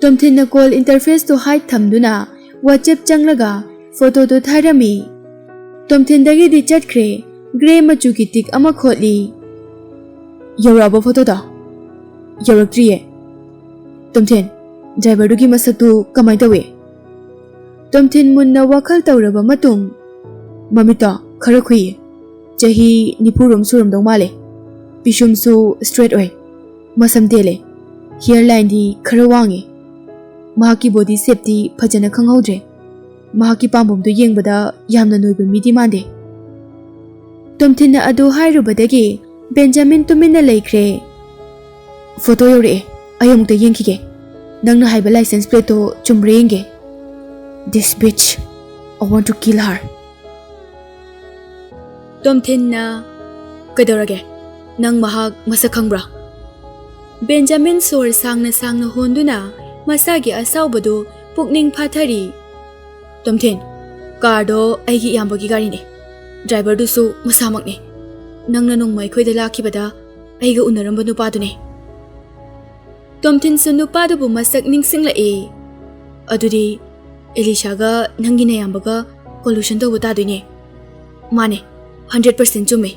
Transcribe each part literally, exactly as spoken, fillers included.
ꯇꯣꯝꯊꯤꯟꯅ call interface two hide ꯊꯝꯗꯨꯅ WhatsApp ꯆꯪꯂꯒ photo ꯗꯨ ꯊꯥꯔꯝꯃꯤ꯫ ꯇꯣꯝꯊꯤꯟꯗꯒꯤꯗꯤ ꯆꯠꯈ꯭ꯔꯦ꯫ Grey ꯃꯆꯨꯒꯤ tick ꯑꯃ ꯈꯣꯠꯂꯤ꯫ "ꯌꯧꯔꯛꯑꯕꯣ photo ꯗꯣ?" "ꯌꯧꯔꯛꯇ꯭ꯔꯤꯌꯦ꯫" "ꯇꯣꯝꯊꯤꯟ, driver ꯗꯨꯒꯤ ꯃꯁꯛꯇꯨ ꯀꯃꯥꯏ ꯇꯧꯏ?" ꯇꯣꯝꯊꯤꯟ ꯃꯨꯟꯅ ꯋꯥꯈꯜ ꯇꯧꯔꯕ ꯃꯇꯨꯡ, "ꯃꯃꯤꯠꯇꯣ ꯈꯔ ꯈꯨꯏꯌꯦ꯫ ꯆꯍꯤ ꯅꯤꯐꯨ ꯔꯣꯝ ꯁꯨꯔꯝꯗꯧ ꯃꯥꯜꯂꯦ꯫ ꯄꯤꯁꯨꯝꯁꯨ straight ꯑꯣꯏ꯫ ꯃꯁꯝ ꯇꯦꯜꯂꯦ꯫ Hairline ꯗꯤ ꯈꯔ ꯋꯥꯡꯉꯦ꯫ ꯃꯍꯥꯛꯀꯤ body shape ꯇꯤ ꯐꯖꯅ ꯈꯪꯍꯧꯗ꯭ꯔꯦ꯫ ꯃꯍꯥꯛꯀꯤ ꯄꯥꯝꯕꯣꯝꯗꯨ ꯌꯦꯡꯕꯗ ꯌꯥꯝꯅ ꯅꯣꯏꯕ ꯃꯤꯗꯤ ꯃꯥꯟꯗꯦ꯫" ꯇꯣꯝꯊꯤꯟꯅ ꯑꯗꯨ ꯍꯥꯏꯔꯨꯕꯗꯒꯤ ꯕꯦꯟꯖꯥꯃꯤꯟ ꯇꯨꯃꯤꯟꯅ ꯂꯩꯈ꯭ꯔꯦ꯫ "Photo ꯌꯧꯔꯛꯑꯦ꯫ ꯑꯩ ꯑꯃꯨꯛꯇ ꯌꯦꯡꯈꯤꯒꯦ꯫ ꯅꯪꯅ ꯍꯥꯏꯕ license plate ꯇꯣ ꯆꯨꯝꯕ꯭ꯔꯥ ꯌꯦꯡꯒꯦ꯫" "This bitch, I want to kill her." ꯇꯣꯝꯊꯤꯟꯅ, "ꯀꯩꯗꯧꯔꯒꯦ? ꯅꯪ ꯃꯍꯥꯛ ꯃꯁꯛ ꯈꯪꯕ꯭ꯔꯥ?" ꯕꯦꯟꯖꯥꯃꯤꯟ ꯁꯣꯔ ꯁꯥꯡꯅ ꯁꯥꯡꯅ ꯍꯣꯟꯗꯨꯅ ꯃꯁꯥꯒꯤ ꯑꯁꯥꯎꯕꯗꯨ ꯄꯨꯛꯅꯤꯡ ꯐꯥꯊꯔꯤ꯫ "ꯇꯣꯝꯊꯤꯟ, car ꯗꯣ ꯑꯩꯒꯤ ꯏꯌꯥꯝꯕꯒꯤ ꯒꯥꯔꯤꯅꯦ꯫ Driver ꯗꯨꯁꯨ ꯃꯁꯥꯃꯛꯅꯦ꯫ ꯅꯪꯅ ꯅꯣꯡꯃ ꯑꯩꯈꯣꯏꯗ ꯂꯥꯛꯈꯤꯕꯗ ꯑꯩꯒ ꯎꯅꯔꯝꯕ ꯅꯨꯄꯥꯗꯨꯅꯦ꯫" ꯇꯣꯝꯊꯤꯟꯁꯨ ꯅꯨꯄꯥꯗꯨꯕꯨ ꯃꯁꯛ ꯅꯤꯡꯁꯤꯡꯂꯛꯏ꯫ "ꯑꯗꯨꯗꯤ ꯑꯦꯂꯤꯁꯥꯒ ꯅꯪꯒꯤ ꯅꯌꯥꯝꯕꯒ collusion ꯇꯧꯕ ꯇꯥꯗꯣꯏꯅꯦ꯫" "ꯃꯥꯅꯦ, hundred percent ꯆꯨꯝꯃꯦ꯫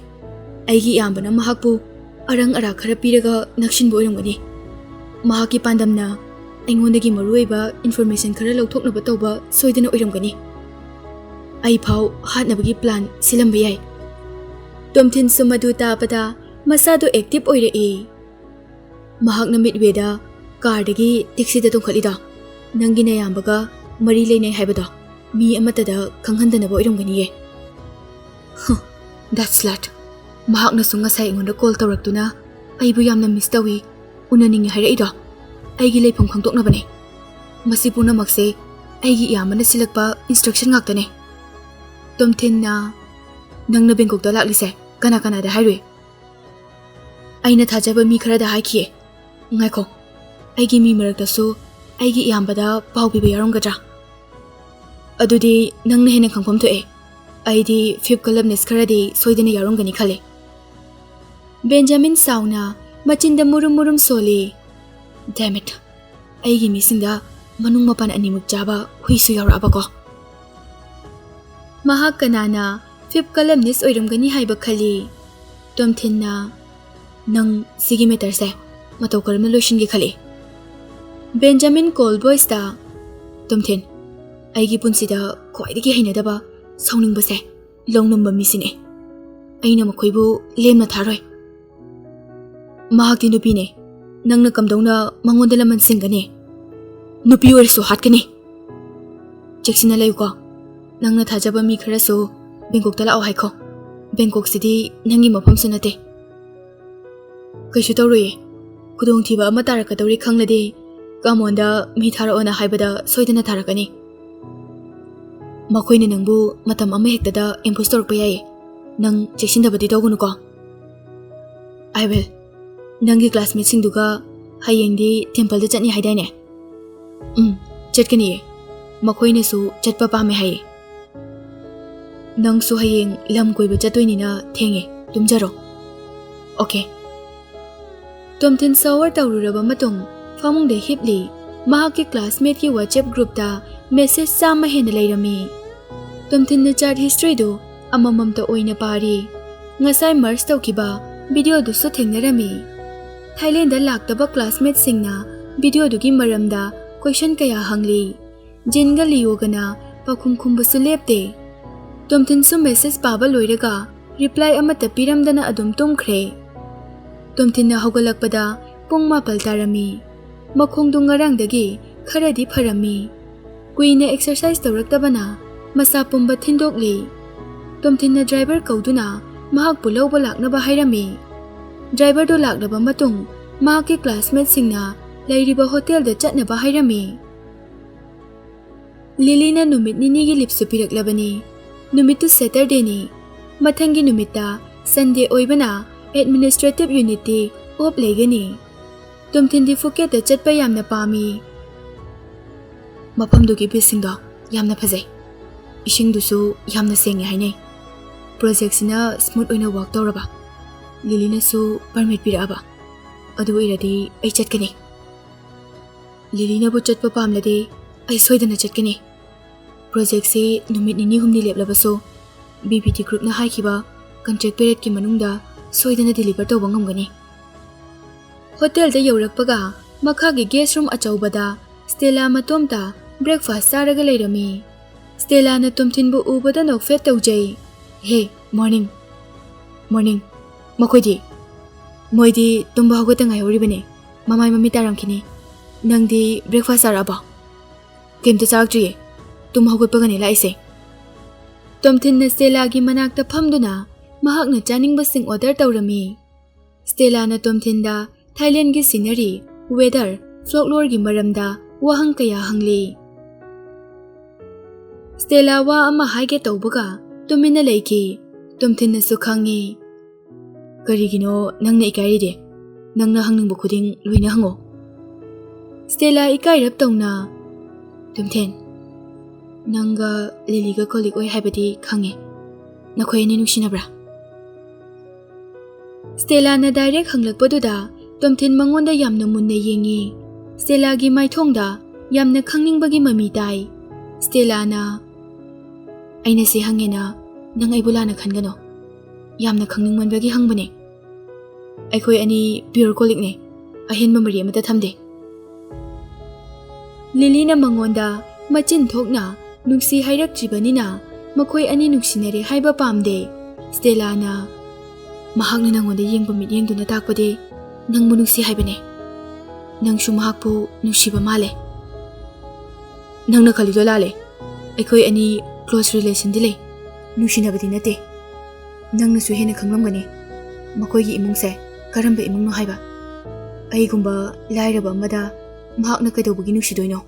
ꯑꯩꯒꯤ ꯏꯌꯥꯝꯕꯅ ꯃꯍꯥꯛꯄꯨ ꯑꯔꯪ ꯑꯔꯥꯛ ꯈꯔ ꯄꯤꯔꯒ ꯅꯛꯁꯤꯟꯕ ꯑꯣꯏꯔꯝꯒꯅꯤ꯫ ꯃꯍꯥꯛꯀꯤ ꯄꯥꯟꯗꯝꯅ ꯑꯩꯉꯣꯟꯗꯒꯤ ꯃꯔꯨꯑꯣꯏꯕ information ꯈꯔ ꯂꯧꯊꯣꯛꯅꯕ ꯇꯧꯕ ꯁꯣꯏꯗꯅ ꯑꯣꯏꯔꯝꯒꯅꯤ꯫ ꯑꯩ ꯐꯥꯎ ꯍꯥꯠꯅꯕꯒꯤ plan ꯁꯤꯜꯂꯝꯕ ꯌꯥꯏ꯫" ꯇꯣꯝꯊꯤꯟꯁꯨ ꯃꯗꯨ ꯇꯥꯕꯗ ꯃꯁꯥꯗꯨ active ꯑꯣꯏꯔꯛꯏ꯫ ꯃꯍꯥꯛꯅ midway ꯗ car ꯗꯒꯤ taxi ꯗ ꯇꯣꯡꯈꯠꯂꯤꯗꯣ, ꯅꯪꯒꯤ ꯅꯌꯥꯝꯕꯒ ꯃꯔꯤ ꯂꯩꯅꯩ ꯍꯥꯏꯕꯗꯣ ꯃꯤ ꯑꯃꯠꯇꯗ ꯈꯪꯍꯟꯗꯅꯕ ꯑꯣꯏꯔꯝꯒꯅꯤꯌꯦ꯫ "Huh, that slut꯫ ꯃꯍꯥꯛꯅꯁꯨ ꯉꯁꯥꯏ ꯑꯩꯉꯣꯟꯗ call ꯇꯧꯔꯛꯇꯨꯅ ꯑꯩꯕꯨ ꯌꯥꯝꯅ miss ꯇꯧꯏ, ꯎꯅꯅꯤꯡꯉꯤ ꯍꯥꯏꯔꯛꯏꯗꯣ꯫ ꯑꯩꯒꯤ ꯂꯩꯐꯝ ꯈꯪꯗꯣꯛꯅꯕꯅꯦ꯫ ꯃꯁꯤ ꯄꯨꯝꯅꯃꯛꯁꯦ ꯑꯩꯒꯤ ꯏꯌꯥꯝꯕꯅ ꯁꯤꯜꯂꯛꯄ instruction ꯉꯥꯛꯇꯅꯦ꯫" ꯇꯣꯝꯊꯤꯟꯅ, "ꯅꯪꯅ ꯕꯦꯡꯀꯣꯛꯇ ꯂꯥꯛꯂꯤꯁꯦ ꯀꯅꯥ ꯀꯅꯥꯗ ꯍꯥꯏꯔꯨꯏ?" "ꯑꯩꯅ ꯊꯥꯖꯕ ꯃꯤ ꯈꯔꯗ ꯍꯥꯏꯈꯤꯌꯦ꯫ ꯉꯥꯏꯈꯣ, ꯑꯩꯒꯤ ꯃꯤ ꯃꯔꯛꯇꯁꯨ ꯑꯩꯒꯤ ꯏꯌꯥꯝꯕꯗ ꯄꯥꯎ ꯄꯤꯕ ꯌꯥꯎꯔꯝꯒꯗ꯭ꯔꯥ?" ꯑꯗꯨꯗꯤ ꯅꯪꯅ ꯍꯦꯟꯅ ꯈꯪꯐꯝ ꯊꯣꯛꯑꯦ꯫ ꯑꯩꯗꯤ fifth columnist ꯈꯔꯗꯤ ꯁꯣꯏꯗꯅ ꯌꯥꯎꯔꯝꯒꯅꯤ ꯈꯜꯂꯦ꯫ ꯕꯦꯟꯖꯥꯃꯤꯟ ꯁꯥꯎꯅ ꯃꯆꯤꯟꯗ ꯃꯨꯔꯨꯝ ꯃꯨꯔꯨꯝ ꯁꯣꯜꯂꯤ꯫ Damn it! ꯑꯩꯒꯤ ꯃꯤꯁꯤꯡꯗ ꯃꯅꯨꯡ ꯃꯄꯥꯟ ꯑꯅꯤꯃꯛ ꯆꯥꯕ ꯍꯨꯏꯁꯨ ꯌꯥꯎꯔꯛꯑꯕꯀꯣ꯫ ꯃꯍꯥꯛ ꯀꯅꯥꯅ fifth columnist ꯑꯣꯏꯔꯝꯒꯅꯤ ꯍꯥꯏꯕ ꯈꯜꯂꯤ꯫ ꯇꯣꯝꯊꯤꯟꯅ, "ꯅꯪ ꯁꯤꯒꯤ matterꯁꯦ ꯃꯇꯧ ꯀꯔꯝꯅ ꯂꯣꯏꯁꯤꯟꯒꯦ ꯈꯜꯂꯤ?" ꯕꯦꯟꯖꯥꯃꯤꯟ cold voiceꯇ, "ꯇꯣꯝꯊꯤꯟ, ꯑꯩꯒꯤ ꯄꯨꯟꯁꯤꯗ ꯈ꯭ꯋꯥꯏꯗꯒꯤ ꯍꯩꯅꯗꯕ, ꯁꯥꯎꯅꯤꯡꯕꯁꯦ ꯂꯧꯅꯝꯕ ꯃꯤꯁꯤꯅꯦ꯫ ꯑꯩꯅ ꯃꯈꯣꯏꯕꯨ ꯂꯦꯝꯅ ꯊꯥꯔꯣꯏ꯫ ꯃꯍꯥꯛꯇꯤ ꯅꯨꯄꯤꯅꯦ꯫ ꯅꯪꯅ ꯀꯝꯗꯧꯅ ꯃꯉꯣꯟꯗ ꯂꯃꯟ ꯁꯤꯡꯒꯅꯤ? ꯅꯨꯄꯤ ꯑꯣꯏꯔꯁꯨ ꯍꯥꯠꯀꯅꯤ꯫ ꯆꯦꯛꯁꯤꯟꯅ ꯂꯩꯌꯨꯀꯣ꯫ ꯅꯪꯅ ꯊꯥꯖꯕ ꯃꯤ ꯈꯔꯁꯨ ꯕꯦꯡꯀꯣꯛꯇ ꯂꯥꯛꯑꯣ ꯍꯥꯏꯈꯣ꯫ ꯕꯦꯡꯀꯣꯛꯁꯤꯗꯤ ꯅꯪꯒꯤ ꯃꯐꯝꯁꯨ ꯅꯠꯇꯦ꯫" "ꯀꯩꯁꯨ ꯇꯧꯔꯣꯏꯌꯦ꯫ ꯈꯨꯗꯣꯡꯊꯤꯕ ꯑꯃ ꯇꯥꯔꯛꯀꯗꯧꯔꯤ ꯈꯪꯂꯗꯤ ꯀꯥꯃꯣꯟꯗ ꯃꯤ ꯊꯥꯔꯛꯑꯣꯅ ꯍꯥꯏꯕꯗ ꯁꯣꯏꯗꯅ ꯊꯥꯔꯛꯀꯅꯤ꯫ ꯃꯈꯣꯏꯅ ꯅꯪꯕꯨ ꯃꯇꯝ ꯑꯃꯍꯦꯛꯇꯗ ambush ꯇꯧꯔꯛꯄ ꯌꯥꯏꯌꯦ꯫ ꯅꯪ ꯆꯦꯛꯁꯤꯟꯗꯕꯗꯤ ꯇꯧꯒꯅꯨꯀꯣ꯫" "I will꯫ ꯅꯪꯒꯤ classmateꯁꯤꯡꯗꯨꯒ ꯍꯌꯦꯡꯗꯤ templeꯗ ꯆꯠꯅꯤ ꯍꯥꯏꯗꯥꯏꯅꯦ?" "ꯎꯝ, ꯆꯠꯀꯅꯤꯌꯦ꯫ ꯃꯈꯣꯏꯅꯁꯨ ꯆꯠꯄ ꯄꯥꯝꯃꯦ ꯍꯥꯏꯌꯦ꯫" "ꯅꯪꯁꯨ ꯍꯌꯦꯡ ꯂꯝ ꯀꯣꯏꯕ ꯆꯠꯇꯣꯏꯅꯤꯅ ꯊꯦꯡꯉꯦ, ꯇꯨꯝꯖꯔꯣ꯫" "Okay꯫" ꯇꯣꯝꯊꯤꯟ shower ꯇꯧꯔꯨꯔꯕ ꯃꯇꯨꯡ ꯐꯃꯨꯡꯗ ꯍꯤꯞꯂꯤ꯫ ꯃꯍꯥꯛꯀꯤ classmateꯀꯤ WhatsApp groupꯇ message ꯆꯥꯝꯃ ꯍꯦꯟꯅ ꯂꯩꯔꯝꯃꯤ꯫ ꯇꯣꯝꯊꯤꯟꯅ chat historyꯗꯨ ꯑꯃꯃꯝꯇ ꯑꯣꯏꯅ ꯄꯥꯔꯤ꯫ ꯉꯁꯥꯏ merge ꯇꯧꯈꯤꯕ videoꯗꯨꯁꯨ ꯊꯦꯡꯅꯔꯝꯃꯤ꯫ ꯊꯥꯏꯂꯦꯟꯗ ꯂꯥꯛꯇꯕ classmateꯁꯤꯡꯅ videoꯗꯨꯒꯤ ꯃꯔꯝꯗ question ꯀꯌꯥ ꯍꯪꯂꯤ꯫ ꯖꯤꯟꯒ ꯂꯤꯌꯣꯒꯅ ꯄꯥꯎꯈꯨꯝ ꯈꯨꯝꯕꯁꯨ ꯂꯦꯞꯇꯦ꯫ ꯇꯣꯝꯊꯤꯟꯁꯨ message ꯄꯥꯕ ꯂꯣꯏꯔꯒ reply ꯑꯃꯠꯇ ꯄꯤꯔꯝꯗꯅ ꯑꯗꯨꯝ ꯇꯨꯝꯈ꯭ꯔꯦ꯫ ꯇꯣꯝꯊꯤꯟꯅ ꯍꯧꯒꯠꯂꯛꯄꯗ ꯄꯨꯡ ꯃꯥꯄꯜ ꯇꯥꯔꯝꯃꯤ꯫ ꯃꯈꯣꯡꯗꯨ ꯉꯔꯥꯡꯗꯒꯤ ꯈꯔꯗꯤ ꯐꯔꯝꯃꯤ꯫ ꯀꯨꯏꯅ exercise ꯇꯧꯔꯛꯇꯕꯅ ꯃꯁꯥ ꯄꯨꯝꯕ ꯊꯤꯟꯗꯣꯛꯂꯤ꯫ ꯇꯣꯝꯊꯤꯟꯅ driver ꯀꯧꯗꯨꯅ ꯃꯍꯥꯛꯄꯨ ꯂꯧꯕ ꯂꯥꯛꯅꯕ ꯍꯥꯏꯔꯝꯃꯤ꯫ Driverꯗꯨ ꯂꯥꯛꯂꯕ ꯃꯇꯨꯡ ꯃꯍꯥꯛꯀꯤ classmateꯁꯤꯡꯅ ꯂꯩꯔꯤꯕ hotelꯗ ꯆꯠꯅꯕ ꯍꯥꯏꯔꯝꯃꯤ꯫ ꯂꯤꯂꯤꯅ ꯅꯨꯃꯤꯠ ꯅꯤꯅꯤꯒꯤ leaveꯁꯨ ꯄꯤꯔꯛꯂꯕꯅꯤ꯫ ꯅꯨꯃꯤꯠꯇꯨ Saturdayꯅꯤ꯫ ꯃꯊꯪꯒꯤ ꯅꯨꯃꯤꯠꯇ, Sunday ꯑꯣꯏꯕꯅ, administrative unitꯇꯤ off ꯂꯩꯒꯅꯤ꯫ ꯇꯣꯝꯊꯤꯟꯗꯤ Phuketꯇ ꯆꯠꯄ ꯌꯥꯝꯅ ꯄꯥꯝꯃꯤ꯫ ꯃꯐꯝꯗꯨꯒꯤ viewꯁꯤꯡꯗꯣ ꯌꯥꯝꯅ ꯐꯖꯩ꯫ ꯏꯁꯤꯡꯗꯨꯁꯨ ꯌꯥꯝꯅ ꯁꯦꯡꯉꯦ ꯍꯥꯏꯅꯩ꯫ ꯄ꯭ꯔꯣꯖꯦꯛꯁꯤꯅ ꯁ꯭ꯃꯨꯠ ꯑꯣꯏꯅ ꯋꯥꯛ ꯇꯧꯔꯕ, ꯂꯤꯂꯤꯅꯁꯨ ꯄꯔꯃꯤꯠ ꯄꯤꯔꯛꯑꯕ, ꯑꯗꯨ ꯑꯣꯏꯔꯗꯤ ꯑꯩ ꯆꯠꯀꯅꯤ꯫ ꯂꯤꯂꯤꯅꯕꯨ ꯆꯠꯄ ꯄꯥꯝꯂꯗꯤ ꯑꯩ ꯁꯣꯏꯗꯅ ꯆꯠꯀꯅꯤ꯫ ꯄ꯭ꯔꯣꯖꯦꯛꯁꯤ ꯅꯨꯃꯤꯠ ꯅꯤꯅꯤ ꯍꯨꯝꯅꯤ ꯂꯦꯞꯂꯕꯁꯨ, ꯕꯤ ꯕꯤ ꯇꯤ ꯒ꯭ꯔꯨꯞꯅ ꯍꯥꯏꯈꯤꯕ ꯀꯟꯇ꯭ꯔꯦꯛ ꯄꯤꯔꯤꯌꯠꯀꯤ ꯃꯅꯨꯡꯗ ꯁꯣꯏꯗꯅ ꯗꯤꯂꯤꯚꯔ ꯇꯧꯕ ꯉꯝꯒꯅꯤ꯫ ꯍꯣꯇꯦꯜꯗ ꯌꯧꯔꯛꯄꯒ ꯃꯈꯥꯒꯤ ꯒꯦꯁ ꯔꯨꯝ ꯑꯆꯧꯕꯗ ꯁ꯭ꯇꯦꯂꯥ ꯃꯇꯣꯝꯇ ꯕ꯭ꯔꯦꯛꯐꯥꯁ ꯆꯥꯔꯒ ꯂꯩꯔꯝꯃꯤ꯫ ꯁ꯭ꯇꯦꯂꯥꯅ ꯇꯣꯝꯊꯤꯟꯕꯨ ꯎꯕꯗ ꯅꯣꯛꯐꯦꯠ ꯇꯧꯖꯩ꯫ "ꯍꯦ, ꯃꯣꯔꯅꯤꯡ꯫ ꯃꯣꯔꯅꯤꯡ꯫ ꯃꯈꯣꯏꯗꯤ?" "ꯃꯣꯏꯗꯤ ꯇꯨꯝꯕ ꯍꯧꯒꯠꯇ ꯉꯥꯏꯍꯧꯔꯤꯕꯅꯤ꯫ ꯃꯃꯥꯏ ꯃꯃꯤꯠ ꯇꯥꯔꯝꯈꯤꯅꯤ꯫ ꯅꯪꯗꯤ ꯕ꯭ꯔꯦꯛꯐꯥꯁ ꯆꯥꯔꯛꯑꯕꯣ?" "ꯀꯩꯝꯇ ꯆꯥꯔꯛꯇ꯭ꯔꯤꯌꯦ꯫ ꯇꯨꯝ ꯍꯧꯒꯠꯄꯒꯅꯦ ꯂꯥꯛꯏꯁꯦ꯫" ꯇꯣꯝꯊꯤꯟꯅ ꯁ꯭ꯇꯦꯂꯥꯒꯤ ꯃꯅꯥꯛꯇ ꯐꯝꯗꯨꯅ ꯃꯍꯥꯛꯅ ꯆꯥꯅꯤꯡꯕꯁꯤꯡ ꯑꯣꯔꯗꯔ ꯇꯧꯔꯝꯃꯤ꯫ ꯁ꯭ꯇꯦꯂꯥꯅ ꯇꯣꯝꯊꯤꯟꯗ ꯊꯥꯏꯂꯦꯟꯒꯤ ꯁꯤꯅꯔꯤ, ꯋꯦꯗꯔ, ꯐꯣꯛꯂꯣꯔꯒꯤ ꯃꯔꯝꯗ ꯋꯥꯍꯪ ꯀꯌꯥ ꯍꯪꯂꯤ꯫ ꯁ꯭ꯇꯦꯂꯥ ꯋꯥ ꯑꯃ ꯍꯥꯏꯒꯦ ꯇꯧꯕꯒ ꯇꯨꯃꯤꯟꯅ ꯂꯩꯈꯤ꯫ ꯇꯣꯝꯊꯤꯟꯅꯁꯨ ꯈꯪꯉꯤ꯫ "ꯀꯔꯤꯒꯤꯅꯣ ꯅꯪꯅ ꯏꯀꯥꯏꯔꯤꯗꯤ? ꯅꯪꯅ ꯍꯪꯅꯤꯡꯕ ꯈꯨꯗꯤꯡ ꯂꯣꯏꯅ ꯍꯪꯉꯣ꯫" ꯁ꯭ꯇꯦꯂꯥ ꯏꯀꯥꯏꯔꯞ ꯇꯧꯅ, "ꯇꯣꯝꯊꯤꯟ, ꯅꯪꯒ ꯂꯤꯂꯤꯒ ꯀꯣꯂꯤꯛ ꯑꯣꯏ ꯍꯥꯏꯕꯗꯤ ꯈꯪꯉꯦ꯫ ꯅꯈꯣꯏ ꯑꯅꯤ ꯅꯨꯡꯁꯤꯅꯕ꯭ꯔꯥ?" ꯁ꯭ꯇꯦꯂꯥꯅ ꯗꯥꯏꯔꯦꯛ ꯍꯪꯂꯛꯄꯗꯨꯗ ꯇꯣꯝꯊꯤꯟ ꯃꯉꯣꯟꯗ ꯌꯥꯝꯅ ꯃꯨꯟꯅ ꯌꯦꯡꯉꯤ꯫ ꯁ꯭ꯇꯦꯂꯥꯒꯤ ꯃꯥꯏꯊꯣꯡꯗ ꯌꯥꯝꯅ ꯈꯪꯅꯤꯡꯕꯒꯤ ꯃꯃꯤ ꯇꯥꯏ꯫ ꯁ꯭ꯇꯦꯂꯥꯅ, "ꯑꯩꯅ ꯁꯤ ꯍꯪꯉꯦꯅ ꯅꯪ ꯑꯩꯕꯨ ꯂꯥꯟꯅ ꯈꯟꯒꯅꯣ꯫ ꯌꯥꯝꯅ ꯈꯪꯅꯤꯡꯃꯟꯕꯒꯤ ꯍꯪꯕꯅꯦ꯫ ꯑꯩꯈꯣꯏ ꯑꯅꯤ ꯄ꯭ꯌꯨꯔ ꯀꯣꯂꯤꯛꯅꯦ, ꯑꯍꯦꯟꯕ ꯃꯔꯤ ꯑꯃꯠꯇ ꯊꯝꯗꯦ꯫" ꯂꯤꯂꯤꯅ ꯃꯉꯣꯟꯗ ꯃꯆꯤꯟ ꯊꯣꯛꯅ ꯅꯨꯡꯁꯤ ꯍꯥꯏꯔꯛꯇ꯭ꯔꯤꯕꯅꯤꯅ ꯃꯈꯣꯏ ꯑꯅꯤ ꯅꯨꯡꯁꯤꯅꯔꯦ ꯍꯥꯏꯕ ꯄꯥꯝꯗꯦ꯫ ꯁ꯭ꯇꯦꯂꯥꯅ, "ꯃꯍꯥꯛꯅ ꯅꯪꯉꯣꯟꯗ ꯌꯦꯡꯕ ꯃꯤꯠꯌꯦꯡꯗꯨꯅ ꯇꯥꯛꯄꯗꯤ ꯅꯪꯕꯨ ꯅꯨꯡꯁꯤ ꯍꯥꯏꯕꯅꯦ꯫ ꯅꯪꯁꯨ ꯃꯍꯥꯛꯄꯨ ꯅꯨꯡꯁꯤꯕ ꯃꯥꯜꯂꯦ꯫" "ꯅꯪꯅ ꯈꯜꯂꯤꯗꯣ ꯂꯥꯜꯂꯦ꯫ ꯑꯩꯈꯣꯏ ꯑꯅꯤ ꯀ꯭ꯂꯣꯁ ꯔꯤꯂꯦꯁꯟꯗꯤ ꯂꯩ, ꯅꯨꯡꯁꯤꯅꯕꯗꯤ ꯅꯠꯇꯦ꯫ ꯅꯪꯅꯁꯨ ꯍꯦꯟꯅ ꯈꯪꯂꯝꯒꯅꯤ ꯃꯈꯣꯏꯒꯤ ꯏꯃꯨꯡꯁꯦ ꯀꯔꯝꯕ ꯏꯃꯨꯡꯅꯣ ꯍꯥꯏꯕ꯫ ꯑꯩꯒꯨꯝꯕ ꯂꯥꯏꯔꯕ ꯑꯃꯗ ꯃꯍꯥꯛꯅ ꯀꯩꯗꯧꯕꯒꯤ ꯅꯨꯡꯁꯤꯗꯣꯏꯅꯣ?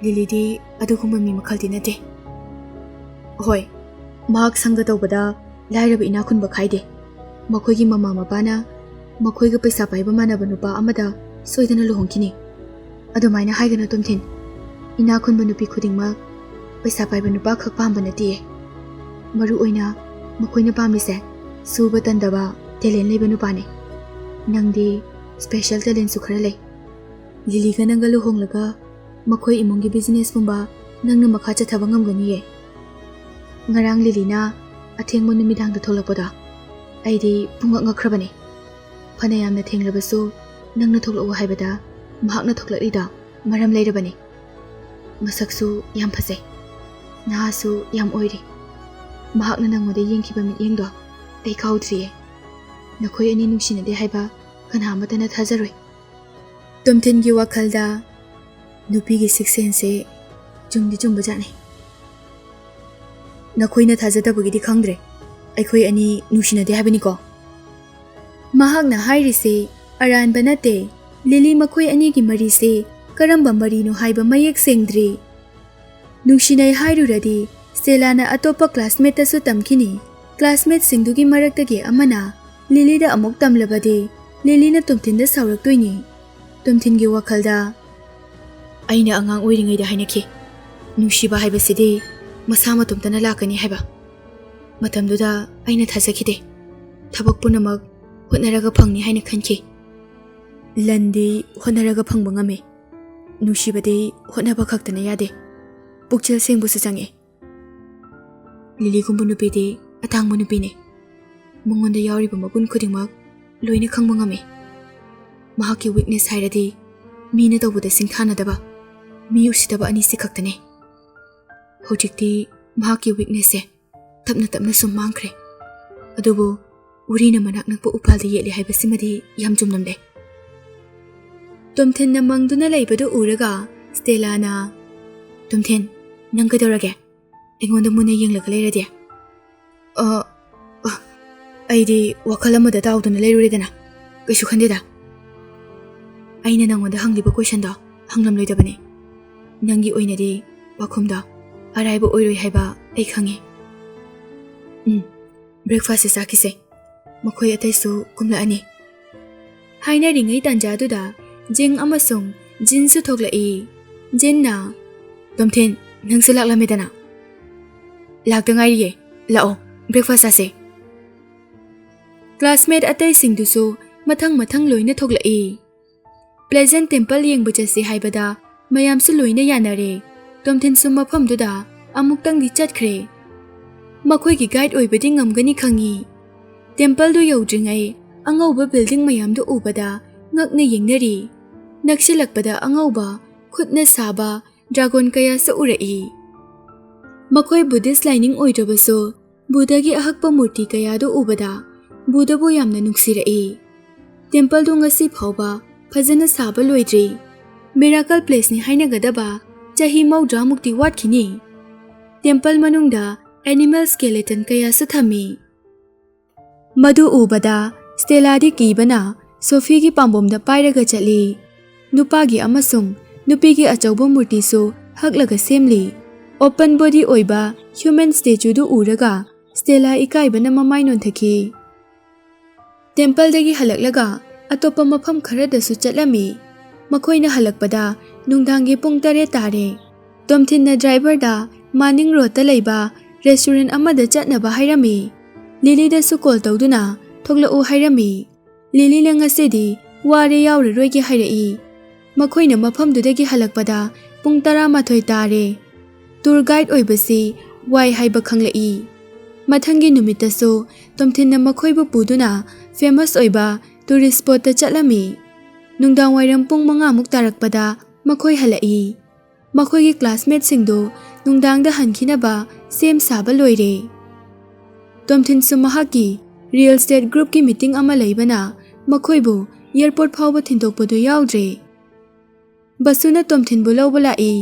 ꯂꯤꯂꯤꯗꯤ ꯑꯗꯨꯒꯨꯝꯕ ꯃꯤ ꯃꯈꯜꯗꯤ ꯅꯠꯇꯦ꯫ ꯍꯣꯏ, ꯃꯍꯥꯛ ꯁꯪꯒ ꯇꯧꯕꯗ ꯂꯥꯏꯔꯕ ꯏꯅꯥꯛ ꯈꯨꯟꯕ ꯈꯥꯏꯗꯦ꯫ ꯃꯈꯣꯏꯒꯤ ꯃꯃꯥ ꯃꯄꯥꯅ ꯃꯈꯣꯏꯒ ꯄꯩꯁꯥ ꯄꯥꯏꯕ ꯃꯥꯟꯅꯕ ꯅꯨꯄꯥ ꯑꯃꯗ ꯁꯣꯏꯗꯅ ꯂꯨꯍꯣꯡꯈꯤꯅꯤ꯫ ꯑꯗꯨꯃꯥꯏꯅ ꯍꯥꯏꯒꯅꯨ, ꯇꯣꯝꯊꯤꯟ꯫ ꯏꯅꯥꯛ ꯈꯨꯟꯕ ꯅꯨꯄꯤ ꯈꯨꯗꯤꯡꯃꯛ ꯄꯩꯁꯥ ꯄꯥꯏꯕ ꯅꯨꯄꯥ ꯈꯛ ꯄꯥꯝꯕ ꯅꯠꯇꯦ꯫ ꯃꯔꯨ ꯑꯣꯏꯅ ꯃꯈꯣꯏꯅ ꯄꯥꯝꯃꯤꯁꯦ ꯁꯨꯕ ꯇꯟꯗꯕ, ꯇꯦꯂꯦꯟ ꯂꯩꯕ ꯅꯨꯄꯥꯅꯦ꯫ ꯅꯪꯗꯤ ꯁ꯭ꯄꯦꯁꯦꯜ ꯇꯦꯂꯦꯟꯁꯨ ꯈꯔ ꯂꯩ꯫ ꯂꯤꯂꯤꯒ ꯅꯪꯒ ꯂꯨꯍꯣꯡꯂꯒ ꯃꯈꯣꯏ ꯏꯃꯨꯡꯒꯤ ꯕꯤꯖꯤꯅꯦꯁꯀꯨꯝꯕ ꯅꯪꯅ ꯃꯈꯥ ꯆꯠꯊꯕ ꯉꯝꯒꯅꯤꯌꯦ꯫ ꯉꯔꯥꯡ ꯂꯤꯂꯤꯅ ꯑꯊꯦꯡꯕ ꯅꯨꯃꯤꯗꯥꯡꯗ ꯊꯣꯛꯂꯛꯄꯗꯣ ꯑꯩꯗꯤ ꯄꯨꯡꯉꯛ ꯉꯛꯈ꯭ꯔꯕꯅꯦ꯫ ꯐꯅ ꯌꯥꯝꯅ ꯊꯦꯡꯂꯕꯁꯨ ꯅꯪꯅ ꯊꯣꯛꯂꯛꯎ ꯍꯥꯏꯕꯗ ꯃꯍꯥꯛꯅ ꯊꯣꯛꯂꯛꯂꯤꯗꯣ ꯃꯔꯝ ꯂꯩꯔꯕꯅꯤ꯫ ꯃꯁꯛꯁꯨ ꯌꯥꯝ ꯐꯖꯩ, ꯅꯍꯥꯁꯨ ꯌꯥꯝ ꯑꯣꯏꯔꯤ꯫ ꯃꯍꯥꯛꯅ ꯅꯪꯉꯣꯟꯗ ꯌꯦꯡꯈꯤꯕ ꯃꯤꯠꯌꯦꯡꯗꯣ ꯑꯩ ꯀꯥꯎꯗ꯭ꯔꯤꯌꯦ꯫ ꯅꯈꯣꯏ ꯑꯅꯤ ꯅꯨꯡꯁꯤꯅꯗꯦ ꯍꯥꯏꯕ ꯀꯅꯥ ꯑꯃꯠꯇꯅ ꯊꯥꯖꯔꯣꯏ꯫ ꯇꯣꯝꯊꯤꯟꯒꯤ ꯋꯥꯈꯜꯗ ꯅꯨꯄꯤꯒꯤ ꯁꯤꯛꯁ ꯁꯦꯟꯁꯁꯦ ꯆꯨꯝꯗꯤ ꯆꯨꯝꯕꯖꯥꯠꯅꯤ꯫ ꯅꯈꯣꯏꯅ ꯊꯥꯖꯗꯕꯒꯤꯗꯤ ꯈꯪꯗ꯭ꯔꯦ, ꯑꯩꯈꯣꯏ ꯑꯅꯤ ꯅꯨꯡꯁꯤꯅꯗꯦ ꯍꯥꯏꯕꯅꯤꯀꯣ꯫ ꯃꯍꯥꯛꯅ ꯍꯥꯏꯔꯤꯁꯦ ꯑꯔꯥꯟꯕ ꯅꯠꯇꯦ꯫ ꯂꯤꯂꯤ ꯃꯈꯣꯏ ꯑꯅꯤꯒꯤ ꯃꯔꯤꯁꯦ ꯀꯔꯝꯕ ꯃꯔꯤꯅꯣ ꯍꯥꯏꯕ ꯃꯌꯦꯛ ꯁꯦꯡꯗ꯭ꯔꯤ꯫ ꯅꯨꯡꯁꯤꯅꯩ ꯍꯥꯏꯔꯨꯔꯗꯤ ꯁ꯭ꯇꯦꯂꯥꯅ ꯑꯇꯣꯞꯄ ꯀ꯭ꯂꯥꯁꯃꯦꯠꯇꯁꯨ ꯇꯝꯈꯤꯅꯤ꯫ ꯀ꯭ꯂꯥꯁꯃꯦꯠꯁꯤꯡꯗꯨꯒꯤ ꯃꯔꯛꯇꯒꯤ ꯑꯃꯅ ꯂꯤꯂꯤꯗ ꯑꯃꯨꯛ ꯇꯝꯂꯕꯗꯤ ꯂꯤꯂꯤꯅ ꯇꯣꯝꯊꯤꯟꯗ ꯁꯥꯎꯔꯛꯇꯣꯏꯅꯤ꯫ ꯇꯣꯝꯊꯤꯟꯒꯤ ꯋꯥꯈꯜꯗ, "ꯑꯩꯅ ꯑꯉꯥꯡ ꯑꯣꯏꯔꯤꯉꯩꯗ ꯍꯥꯏꯅꯈꯤ, ꯅꯨꯡꯁꯤꯕ ꯍꯥꯏꯕꯁꯤꯗꯤ ꯃꯁꯥ ꯃꯇꯣꯝꯇꯅ ꯂꯥꯛꯀꯅꯤ ꯍꯥꯏꯕ꯫ ꯃꯇꯝꯗꯨꯗ ꯑꯩꯅ ꯊꯥꯖꯈꯤꯗꯦ꯫ ꯊꯕꯛ ꯄꯨꯝꯅꯃꯛ ꯍꯣꯠꯅꯔꯒ ꯐꯪꯅꯤ ꯍꯥꯏꯅ ꯈꯟꯈꯤ꯫ ꯂꯟꯗꯤ ꯍꯣꯠꯅꯔꯒ ꯐꯪꯕ ꯉꯝꯃꯤ꯫ ꯅꯨꯡꯁꯤꯕꯗꯤ ꯍꯣꯠꯅꯕ ꯈꯛꯇꯅ ꯌꯥꯗꯦ, ꯄꯨꯛꯆꯦꯜ ꯁꯦꯡꯕꯁꯨ ꯆꯪꯉꯤ꯫ ꯂꯤꯂꯤꯒꯨꯝꯕ ꯅꯨꯄꯤꯗꯤ ꯑꯇꯥꯡꯕ ꯅꯨꯄꯤꯅꯤ꯫ ꯃꯉꯣꯟꯗ ꯌꯥꯎꯔꯤꯕ ꯃꯒꯨꯟ ꯈꯨꯗꯤꯡꯃꯛ ꯂꯣꯏꯅ ꯈꯪꯕ ꯉꯝꯃꯤ꯫ ꯃꯍꯥꯛꯀꯤ ꯋꯤꯛꯅꯦꯁ ꯍꯥꯏꯔꯗꯤ ꯃꯤꯅ ꯇꯧꯕꯗ ꯁꯤꯡꯊꯥꯅꯗꯕ, ꯃꯤ ꯎꯁꯤꯠꯇꯕ ꯑꯅꯤꯁꯤ ꯈꯛꯇꯅꯤ꯫ ꯍꯧꯖꯤꯛꯇꯤ ꯃꯍꯥꯛꯀꯤ ꯋꯤꯛꯅꯦꯁꯁꯦ ꯇꯞꯅ ꯇꯞꯅ ꯁꯨꯝ ꯃꯥꯡꯈ꯭ꯔꯦ꯫ ꯑꯗꯨꯕꯨ ꯎꯔꯤꯅ ꯃꯅꯥꯛ ꯅꯛꯄ ꯎꯄꯥꯜꯗ ꯌꯦꯠꯂꯤ ꯍꯥꯏꯕꯁꯤꯃꯗꯤ ꯌꯥꯝ ꯆꯨꯝꯂꯝꯂꯦ꯫" ꯇꯣꯝꯊꯤꯟꯅ ꯃꯪꯗꯨꯅ ꯂꯩꯕꯗꯨ ꯎꯔꯒ ꯁ꯭ꯇꯦꯂꯥꯅ, "ꯇꯣꯝꯊꯤꯟ, ꯅꯪ ꯀꯩꯗꯧꯔꯒꯦ? ꯑꯩꯉꯣꯟꯗ ꯃꯨꯟꯅ ꯌꯦꯡꯂꯒ ꯂꯩꯔꯗꯤ?" "ꯑ, ꯑ, ꯑꯩꯗꯤ ꯋꯥꯈꯜ ꯑꯃꯗ ꯇꯥꯎꯗꯨꯅ ꯂꯩꯔꯨꯔꯦꯗꯅ, ꯀꯩꯁꯨ ꯈꯟꯗꯦꯗ꯫ ꯑꯩꯅ ꯅꯪꯉꯣꯟꯗ ꯍꯪꯂꯤꯕ ꯀꯣꯏꯁꯟꯗꯣ ꯍꯪꯂꯝꯂꯣꯏꯗꯕꯅꯤ꯫ ꯅꯪꯒꯤ ꯑꯣꯏꯅꯗꯤ ꯋꯥꯈꯨꯝꯗꯣ ꯑꯔꯥꯏꯕ ꯑꯣꯏꯔꯣꯏ ꯍꯥꯏꯕ ꯑꯩ ꯈꯪꯉꯤ꯫ ꯎꯝ, ꯕ꯭ꯔꯦꯛꯐꯥꯁꯁꯦ ꯆꯥꯈꯤꯁꯦ꯫ ꯃꯈꯣꯏ ꯑꯇꯩꯁꯨ ꯀꯨꯝꯂꯛꯑꯅꯤ꯫" ꯍꯥꯏꯅꯔꯤꯉꯩ ꯇꯥꯟꯖꯥꯗꯨꯗ ꯖꯤꯡ ꯑꯃꯁꯨꯡ ꯖꯤꯟꯁꯨ ꯊꯣꯛꯂꯛꯏ꯫ ꯖꯤꯟꯅ, "ꯇꯣꯝꯊꯤꯟ, ꯅꯪꯁꯨ ꯂꯥꯛꯂꯝꯃꯦꯗꯅ꯫ ꯂꯥꯛꯇ ꯉꯥꯏꯔꯤꯌꯦ꯫ ꯂꯥꯛꯑꯣ, breakfast ꯆꯥꯁꯦ꯫ Classmate ꯑꯇꯩꯁꯤꯡꯗꯨꯁꯨ ꯃꯊꯪ ꯃꯊꯪ ꯂꯣꯏꯅ ꯊꯣꯛꯂꯛꯏ꯫ Pleasant Temple ꯌꯦꯡꯕ ꯆꯠꯁꯤ ꯍꯥꯏꯕꯗ ꯃꯌꯥꯝꯁꯨ ꯂꯣꯏꯅ ꯌꯥꯅꯔꯦ꯫ ꯇꯣꯝꯊꯤꯟꯁꯨ ꯃꯐꯝꯗꯨꯗ ꯑꯃꯨꯛꯇꯪꯗꯤ ꯆꯠꯈ꯭ꯔꯦ꯫ ꯃꯈꯣꯏꯒꯤ guide ꯑꯣꯏꯕꯗꯤ ꯉꯝꯒꯅꯤ ꯈꯪꯏ꯫ Templeꯗꯨ ꯌꯧꯗ꯭ꯔꯤꯉꯩ ꯑꯉꯧꯕ building ꯃꯌꯥꯝꯗꯨ ꯎꯕꯗ ꯉꯛꯅ ꯌꯦꯡꯅꯔꯤ꯫ ꯅꯛꯁꯤꯜꯂꯛꯄꯗ ꯑꯉꯧꯕ, ꯈꯨꯠꯅ ꯁꯥꯕ dragon ꯀꯌꯥꯁꯨ ꯎꯔꯛꯏ꯫ ꯃꯈꯣꯏ Buddhist ꯂꯥꯏꯅꯤꯡ ꯑꯣꯏꯗ꯭ꯔꯕꯁꯨ, ꯕꯨꯙꯒꯤ ꯑꯍꯛꯄ ꯃꯨꯔꯇꯤ ꯀꯌꯥꯗꯨ ꯎꯕꯗ ꯕꯨꯙꯕꯨ ꯌꯥꯝꯅ ꯅꯨꯡꯁꯤꯔꯛꯏ꯫ Templeꯗꯨ ꯉꯁꯤ ꯐꯥꯎꯕ ꯐꯖꯅ ꯁꯥꯕ ꯂꯣꯏꯗ꯭ꯔꯤ꯫ Miracle placeꯅꯤ ꯍꯥꯏꯅꯒꯗꯕ ꯆꯍꯤ ꯃꯧꯗ꯭ꯔꯥꯃꯨꯛꯇꯤ ꯋꯥꯠꯈꯤꯅꯤ꯫ Temple ꯃꯅꯨꯡꯗ animal skeleton ꯀꯌꯥꯁꯨ ꯊꯝꯃꯤ꯫ ꯃꯗꯨ ꯎꯕꯗ Stellaꯗꯤ ꯀꯤꯕꯅ Sophieꯒꯤ ꯄꯥꯝꯕꯣꯝꯗ ꯄꯥꯏꯔꯒ ꯆꯠꯂꯤ꯫ ꯅꯨꯄꯥꯒꯤ ꯑꯃꯁꯨꯡ ꯅꯨꯄꯤꯒꯤ ꯑꯆꯧꯕ ꯃꯨꯔꯇꯤꯁꯨ ꯍꯛꯂꯒ ꯁꯦꯝꯂꯤ꯫ Open body ꯑꯣꯏꯕ human statueꯗꯨ ꯎꯔꯒ Stella ꯏꯀꯥꯏꯕꯅ ꯃꯃꯥꯏ ꯅꯣꯟꯊꯈꯤ꯫ Templeꯗꯒꯤ ꯍꯜꯂꯛꯂꯒ ꯑꯇꯣꯞꯄ ꯃꯐꯝ ꯈꯔꯗꯁꯨ ꯆꯠꯂꯝꯃꯤ꯫ ꯃꯈꯣꯏꯅ ꯍꯜꯂꯛꯄꯗ ꯅꯨꯡꯗꯥꯡꯒꯤ ꯄꯨꯡ ꯇꯔꯦꯠ ꯇꯥꯔꯦ꯫ ꯇꯣꯝꯊꯤꯟꯅ driverꯗ Manning Roadꯇ ꯂꯩꯕ restaurant ꯑꯃꯗ ꯆꯠꯅꯕ ꯍꯥꯏꯔꯝꯃꯤ꯫ Lilyꯗꯁꯨ call ꯇꯧꯗꯨꯅ ꯊꯣꯛꯂꯛꯎ ꯍꯥꯏꯔꯝꯃꯤ꯫ Lilyꯅ ꯉꯁꯤꯗꯤ ꯋꯥꯔꯦ, ꯌꯥꯎꯔꯔꯣꯏꯒꯦ ꯍꯥꯏꯔꯛꯏ꯫ ꯃꯈꯣꯏꯅ ꯃꯐꯝꯗꯨꯗꯒꯤ ꯍꯜꯂꯛꯄꯗ ꯄꯨꯡ ꯇꯔꯥꯃꯥꯊꯣꯏ ꯇꯥꯔꯦ꯫ Tour guide ꯑꯣꯏꯕꯁꯤ ꯋꯥꯏ ꯍꯥꯏꯕ ꯈꯪꯂꯛꯏ꯫ ꯃꯊꯪꯒꯤ ꯅꯨꯃꯤꯠꯇꯁꯨ ꯇꯣꯝꯊꯤꯟꯅ ꯃꯈꯣꯏꯕꯨ ꯄꯨꯗꯨꯅ famous ꯑꯣꯏꯕ tourist spotꯇ ꯆꯠꯂꯝꯃꯤ꯫ ꯅꯨꯡꯗꯥꯡꯋꯥꯏꯔꯝ ꯄꯨꯡ ꯃꯉꯥꯃꯨꯛ ꯇꯥꯔꯛꯄꯗ ꯃꯈꯣꯏ ꯍꯜꯂꯛꯏ꯫ ꯃꯈꯣꯏꯒꯤ classmateꯁꯤꯡꯗꯨ ꯅꯨꯡꯗꯥꯡꯗ ꯍꯟꯈꯤꯅꯕ ꯁꯦꯝ ꯁꯥꯕ ꯂꯣꯏꯔꯦ꯫ ꯇꯣꯝꯊꯤꯟꯁꯨ ꯃꯍꯥꯛꯀꯤ real estate groupꯀꯤ meeting ꯑꯃ ꯂꯩꯕꯅ ꯃꯈꯣꯏꯕꯨ airport ꯐꯥꯎꯕ ꯊꯤꯟꯗꯣꯛꯄꯗꯨ ꯌꯥꯎꯗ꯭ꯔꯦ꯫ ꯕꯁꯨꯅ ꯇꯣꯝꯊꯤꯟꯕꯨ ꯂꯧꯕ ꯂꯥꯛꯏ꯫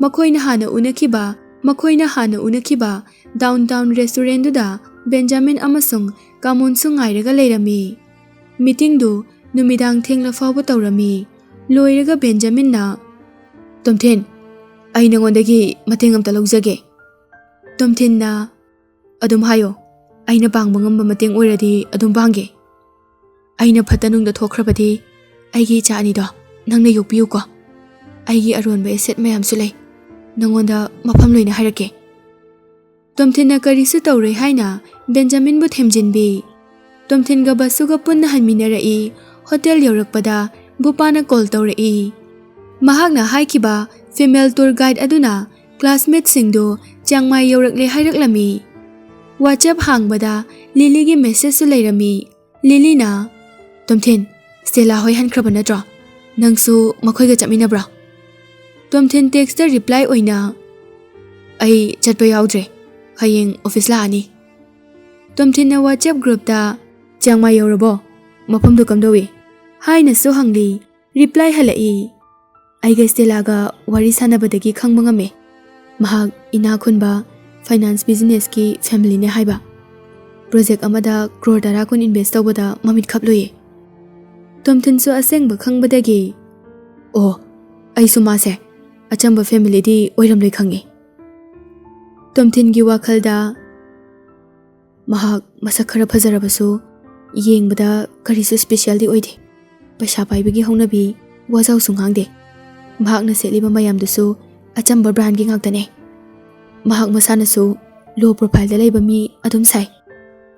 ꯃꯈꯣꯏꯅ ꯍꯥꯟꯅ ꯎꯅꯈꯤꯕ, ꯃꯈꯣꯏꯅ ꯍꯥꯟꯅ ꯎꯅꯈꯤꯕ downtown restaurantꯗꯨꯗ ꯕꯦꯟꯖꯥꯃꯤꯟ ꯑꯃꯁꯨꯡ ꯀꯥꯃꯣꯟꯁꯨ ꯉꯥꯏꯔꯒ ꯂꯩꯔꯝꯃꯤ꯫ Meetingꯗꯨ ꯅꯨꯃꯤꯗꯥꯡ ꯊꯦꯡꯂ ꯐꯥꯎꯕ ꯇꯧꯔꯝꯃꯤ꯫ ꯂꯣꯏꯔꯒ ꯕꯦꯟꯖꯥꯃꯤꯟꯅ, "ꯇꯣꯝꯊꯤꯟ, ꯑꯩ ꯅꯉꯣꯟꯗꯒꯤ ꯃꯇꯦꯡ ꯑꯝꯇ ꯂꯧꯖꯒꯦ꯫" ꯇꯣꯝꯊꯤꯟꯅ, "ꯑꯗꯨꯝ ꯍꯥꯏꯌꯣ, ꯑꯩꯅ ꯄꯥꯡꯕ ꯉꯝꯕ ꯃꯇꯦꯡ ꯑꯣꯏꯔꯗꯤ ꯑꯗꯨꯝ ꯄꯥꯡꯒꯦ꯫ ꯑꯩꯅ ꯐꯠꯇ ꯅꯨꯡꯗ ꯊꯣꯛꯈ꯭ꯔꯕꯗꯤ ꯑꯩꯒꯤ ꯏꯆꯥ ꯑꯅꯤꯗꯣ ꯅꯪꯅ ꯌꯣꯛꯄꯤꯌꯨꯀꯣ꯫ ꯑꯩꯒꯤ ꯑꯔꯣꯟꯕ asset ꯃꯌꯥꯝꯁꯨ ꯂꯩ, ꯅꯉꯣꯟꯗ ꯃꯐꯝ ꯂꯣꯏꯅ ꯍꯥꯏꯔꯛꯀꯦ꯫ ꯇꯣꯝꯊꯤꯟꯅ ꯀꯔꯤꯁꯨ ꯇꯧꯔꯣꯏ ꯍꯥꯏꯅ ꯕꯦꯟꯖꯥꯃꯤꯟꯕꯨ ꯊꯦꯝꯖꯤꯟꯕꯤ꯫ ꯇꯣꯝꯊꯤꯟꯒ ꯕꯁꯨꯒ ꯄꯨꯟꯅ ꯍꯟꯃꯤꯟꯅꯔꯛꯏ꯫ ꯍꯣꯇꯦꯜ ꯌꯧꯔꯛꯄꯗ ꯕꯨꯄꯥꯅ ꯀꯣꯜ ꯇꯧꯔꯛꯏ꯫ ꯃꯍꯥꯛꯅ ꯍꯥꯏꯈꯤꯕ ꯐꯤꯃꯦꯜ ꯇꯨꯔ ꯒꯥꯏꯗ ꯑꯗꯨꯅ ꯀ꯭ꯂꯥꯁꯃꯦꯠꯁꯤꯡꯗꯨ ꯆꯤꯌꯥꯡꯃꯥꯏ ꯌꯧꯔꯛꯂꯦ ꯍꯥꯏꯔꯛꯂꯝꯃꯤ꯫ ꯋꯥꯆꯦꯞ ꯍꯥꯡꯕꯗ ꯂꯤꯂꯤꯒꯤ ꯃꯦꯁꯦꯖꯁꯨ ꯂꯩꯔꯝꯃꯤ꯫ ꯂꯤꯂꯤꯅ, "ꯇꯣꯝꯊꯤꯟ, ꯁ꯭ꯇꯦꯂꯥ ꯍꯣꯏ ꯍꯟꯈ꯭ꯔꯕ ꯅꯠꯇ꯭ꯔꯣ? ꯅꯪꯁꯨ ꯃꯈꯣꯏꯒ ꯆꯠꯃꯤꯟꯅꯕ꯭ꯔꯣ?" ꯇꯣꯝꯊꯤꯟ ꯇꯦꯛꯁꯇ ꯔꯤꯄ꯭ꯂꯥꯏ ꯑꯣꯏꯅ, "ꯑꯩ ꯆꯠꯄ ꯌꯥꯎꯗ꯭ꯔꯦ, ꯍꯌꯦꯡ ꯑꯣꯐꯤꯁ ꯂꯥꯛꯑꯅꯤ"꯫ ꯇꯣꯝꯊꯤꯟꯅ ꯋꯥꯆꯦꯞ ꯒ꯭ꯔꯨꯞꯇ, "ꯆꯤꯌꯥꯡꯃꯥꯏ ꯌꯧꯔꯕꯣ? ꯃꯐꯝꯗꯨ ꯀꯝꯗꯧꯏ?" ꯍꯥꯏꯅꯁꯨ ꯍꯪꯂꯤ꯫ ꯔꯤꯄ꯭ꯂꯥꯏ ꯍꯜꯂꯛꯏ꯫ "ꯑꯩꯒ ꯁ꯭ꯇꯦꯂꯥꯒ ꯋꯥꯔꯤ ꯁꯥꯟꯅꯕꯗꯒꯤ ꯈꯪꯕ ꯉꯝꯃꯦ꯫ ꯃꯍꯥꯛ ꯏꯅꯥꯛ ꯈꯨꯟꯕ ꯐꯥꯏꯅꯥꯟꯁ ꯕꯤꯖꯤꯅꯦꯁꯀꯤ ꯐꯦꯃꯤꯂꯤꯅꯦ ꯍꯥꯏꯕ꯫ ꯄ꯭ꯔꯣꯖꯦꯛ ꯑꯃꯗ ꯀ꯭ꯔꯣꯔ ꯇꯔꯥ ꯀꯨꯟ ꯏꯟꯚꯦꯁ ꯇꯧꯕꯗ ꯃꯃꯤꯠ ꯈꯞꯂꯨꯏ"꯫ ꯇꯣꯝꯊꯤꯟꯁꯨ ꯑꯁꯦꯡꯕ ꯈꯪꯕꯗꯒꯤ, "ꯑꯣ, ꯑꯩꯁꯨ ꯃꯥꯁꯦ ꯑꯆꯝꯕ ꯐꯦꯃꯤꯂꯤꯗꯤ ꯑꯣꯏꯔꯝꯂꯣꯏ ꯈꯪꯉꯤ"꯫ ꯇꯣꯝꯊꯤꯟꯒꯤ ꯋꯥꯈꯜꯗ, ꯃꯍꯥꯛ ꯃꯁꯛ ꯈꯔ ꯐꯖꯔꯕꯁꯨ ꯌꯦꯡꯕꯗ ꯀꯔꯤꯁꯨ ꯁ꯭ꯄꯦꯁꯤꯌꯦꯜꯗꯤ ꯑꯣꯏꯗꯦ꯫ ꯄꯩꯁꯥ ꯄꯥꯏꯕꯒꯤ ꯍꯧꯅꯕꯤ, ꯋꯥꯖꯥꯎꯁꯨ ꯉꯥꯡꯗꯦ꯫ ꯃꯍꯥꯛꯅ ꯁꯦꯠꯂꯤꯕ ꯃꯌꯥꯝꯗꯨꯁꯨ ꯑꯆꯝꯕ ꯕ꯭ꯔꯥꯟꯒꯤ ꯉꯥꯛꯇꯅꯦ꯫ ꯃꯍꯥꯛ ꯃꯁꯥꯅꯁꯨ ꯂꯣ ꯄ꯭ꯔꯣꯐꯥꯏꯜꯗ ꯂꯩꯕ ꯃꯤ ꯑꯗꯨꯝ ꯁꯥꯏ꯫